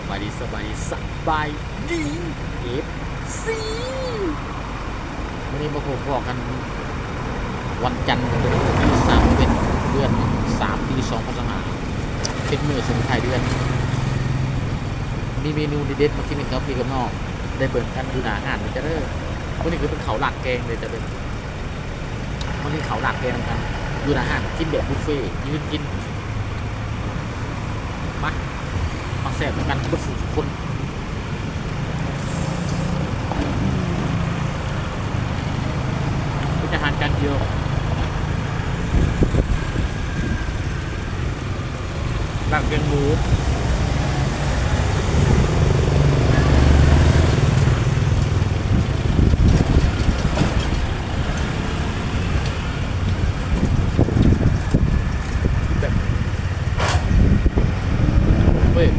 ສະບາຍດີ ສະບາຍດີ ສະບາຍດີ ເອັຟຊີ ມື້ນີ້ມາພົບພໍ້ກັນວັນຈັນ ວັນທີສາມສິບເອັດ ເດືອນສາມ ປີສອງພັນຊາວຫ້າ ເປັນມື້ສົ່ງທ້າຍເດືອນ. ມີເມນູເດັດໆມາກິນກັບພີ່ກັບນ້ອງ ໄດ້ເບິ່ງກັນຢູ່ໜ້າຮ້ານເດີ. ມື້ນີ້ຄືເປັນເຂົ້າລາດແກງເດີ ເຈົ້າເດີ. ມາກິນເຂົ້າລາດແກງນຳກັນຢູ່ໜ້າຮ້ານ ກິນແບບບຸບເຟ ຢືນກິນ. ມາ ມາແຊບນຳກັນເບິດສູ່ທຸກຄົນ. ເປັນອາຫານຈານດຽວ ລາບແກງໝູ. ແບບ ເວີຍ.